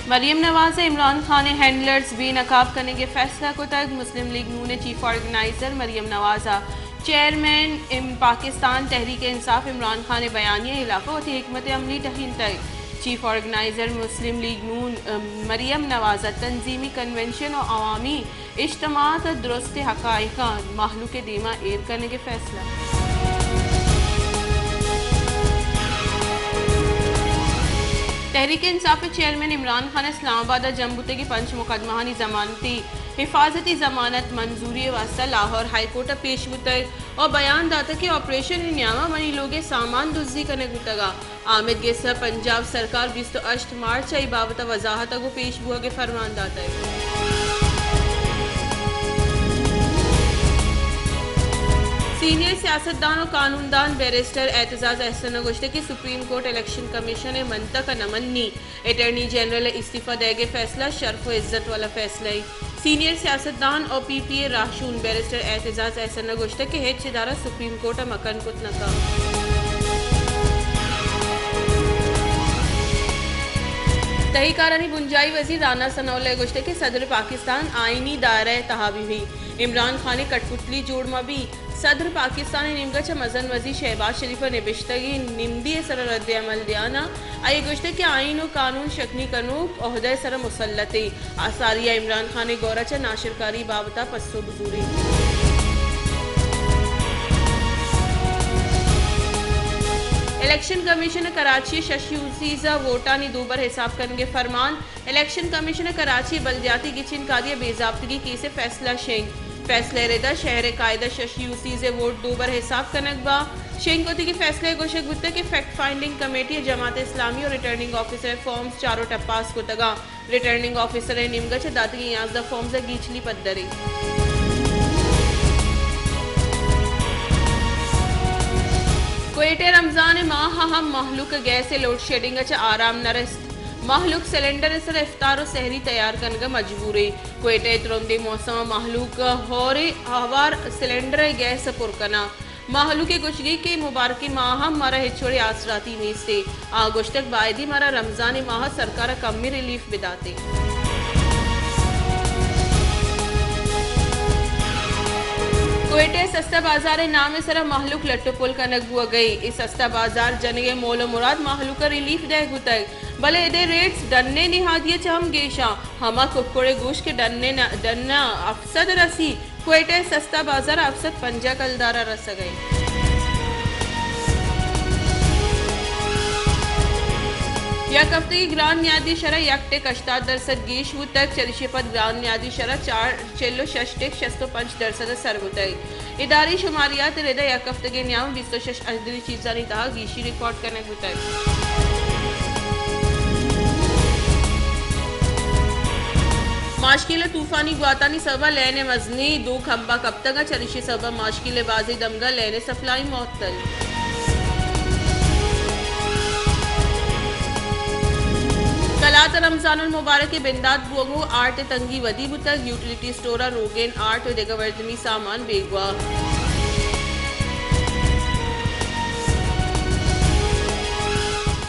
مریم نواز ء عمران خان ء ہینڈلرز بے نقاب کنگ ء فیصلہ کتگ۔ مسلم لیگ نون ء چیف آرگنائزر مریم نواز ء چیئرمین ام-، پاکستان تحریک انصاف عمران خان ء بیانیہ ء ہلاپ ء وتی حکمت عملی ٹہینتگ۔ چیف آرگنائزر مسلم لیگ نون، ام، مریم نواز ء تنظیمی کنونشن و عوامی اجتماعات ء درستیں حقائقاں مہلوک ء دیما ایر کنگ ء فیصلہ۔ تحریک انصاف ء چیئرمین عمران خان اسلام آباد ء جم بوتگیں پنچ مقدمہانی ضمانتی حفاظتی ضمانت منظوری ء واستہ لاہور ہائی کورٹ ء پیش بوتگ و بیان داتگ کہ آپریشن ء نیاما منی لوگ ء سامان دزی کنگ بوتگ ء آمید گس ء پنجاب سرکار بیست و ہشت مارچ ء اے بابت ء وضاحت ء گوں پیش بوھگ ء فرمان داتگ۔ سینئر سیاستدان و قانوندان بیرسٹر اعتزاز احسن ء گوشتگ کہ سپریم کورٹ الیکشن کمیشن ء منطق ء نہ منی، اٹارنی جنرل ء استعفی دئیگ ء فیصلہ شرف و عزت والا فیصلہ ء۔ سینئر سیاستدان و پی پی اے راہشون بیرسٹر اعتزاز احسن ء گوشتگ کہ ہچ ادارہ سپریم کورٹ ء مکن کت نہ کنت۔ تہی کارانی بنجاہی وزیر رانا ثناء اللہ ء گوشتگ کہ صدر پاکستان آئینی دائرہ ء تہا بہ بیت، عمران خان ء کٹ پتلی جوڑ مہ بیت۔ صدر پاکستان ء نیمگ ء چہ مزن وزیر شہباز شریف ء نبشتگیں نمدی ء سرا رد عمل دیان ء آئی ء گوشتگ کہ آئین و قانون شکنی کنوک عہدہ ء سرا مسلط انت، آ ساری ء عمران خان ء گور ء چہ ناشرکاری بابت ء پسو بزوریت۔ الیکشن کمیشن ء کراچی ء شش یو سیز ء ووٹانی دوبر حساب کنگ ء فرمان۔ الیکشن کمیشن ء کراچی ء بلدیاتی گچین کاری ء بے ضابطگی کیس ء فیصلہ شنگ۔ فیصلہ ء ردا شہر ء قاعدہ شش یو سیز ء ووٹ دوبر حساب کنگ با۔ شنگ کتگی فیصلہ ء گوشگ بوتگ کہ فیکٹ فائنڈنگ کمیٹی ء جماعت اسلامی و ریٹرننگ آفیسر ء فارمز چار و ٹپاس کتگ ء ریٹرننگ آفیسر ء نیمگ ء چہ داتگیں یازدہ فارمز ء گیچلی پدر انت۔ کوئٹہ ء رمضان ء ماہ ء ہم مہلوک ء گیس ء لوڈ شیڈنگ ء چہ آرام نہ رست۔ مہلوک سلنڈر ء سر افطار و سحری تیار کنگ ء مجبور انت۔ کوئٹہ ء ترندیں موسم ء مہلوک ء ہور ء ہوار سلنڈر ء گیس ء پر کناں۔ مہلوک ء گوشگی کہ مبارکیں ماہ ء مارا ہچ وڑیں آسراتی نیست انت۔ آ گوشتگ بائدی مارا رمضان ء ماہ ء سرکار ء کمیں ریلیف بدات انت۔ کوئٹہ ء سستا بازار ء نام ء سرا مہلوک لٹ ء پل کنگ بوگ ء انت۔ اے سستا بازار جنگ ء مول ء مراد مہلوک ء ریلیف دئیگ بوتگ، بلے ادے ریٹس ڈن ء نہادی ء چہ ہم گیش انت۔ ہما ککڑ ء گوشت کہ ڈن ء نہ، ڈن ء ہفت سد رسی، کوئٹہ ء سستا بازار ء ہفت سد پنجاہ کلدار ء رسگ ء انت۔ یک ہفتگی گران نیادی شرح یک ٹک ہشتاد درسد گیش بوتگ، چریشی ء پد گران نیادی شرح چار، چل و شش ٹک شست و پنچ درسد ء سر بوتگ۔ اداری شماریات ء ردا یک ہفتگے نیام بیست و شش اجدری چیزانی تہا گیشی ریکارڈ کنگ بوتگ۔ ماشکیل ء طوفانی گواتانی سبب ء لین ء مزنیں دو کمبہ کپتگ ء چریشی سبب ء ماشکیل ء بازیں دمگاں لین ء سپلائی معطل۔ کلات ء رمضان المبارک ء بندات بوگ ء آرٹ ء تنگی ودی بوتگ، یوٹیلیٹی اسٹور ء روگن، آرٹ ء دگہ مردمی سامان بیگواہ۔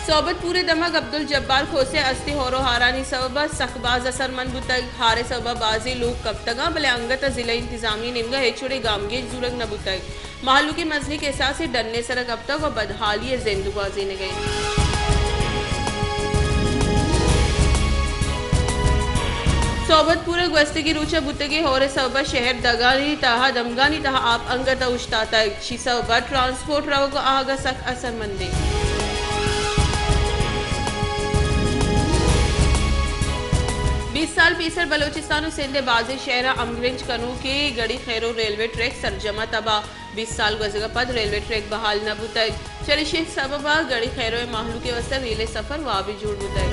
صحبت پور ء دمگ عبدالجبار کھوسہ ء استیں ہور ء ہارانی سبب ء سک باز اثرمند بوتگ۔ ہار ء سبب ء بازیں لوگ کپتگاں، بلے انگت ء ضلع انتظامیہ ء نیمگ ء ہچ وڑیں گامگیج زورگ نہ بوتگ۔ مہلوک ء مزنیں کساسے ڈن ء سرا کپتگ و بدحالی ء زند گوازینگ ء انت۔ صحبت پور ء گوستگیں روچ ء بوتگیں ہور ء سبب ء شہر دگانی تہا، دمگانی تہا آپ انگت ء اوشتاتگ۔ چی سبب ء ٹرانسپورٹ روگ ء آہگ ء سک اثرمند انت۔ بیست سال پیسر بلوچستان و سندھ ء بازیں شہراں ہمگرنچ کنوکیں گڑی خیرو ریلوے ٹریک سرجم ء تباہ۔ بیست سال گوزگ ء پد ریلوے ٹریک بحال نہ بوتگ، چریشی سبب ء گڑی خیرو ء مہلوک ء واستہ ریل ء سفر وابی جوڑ بوتگ۔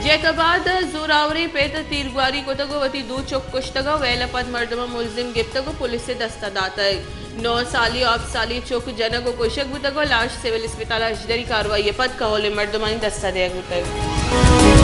جیکب آباد ء زورآوریں پیت ء تیرگواری کتگ ء وتی دو چک کشتگ ء ویل ء پد مردماں ملزم گپتگ ء پولیس ء دست ء داتگ۔ نو سالی ء ہپت سالی چک جنگ ء کشگ بوتگ ء لاش سول اسپتال ء ہژدری کاروائی ء پد کہولیں مردمانی دست ء دیگ بوتگ۔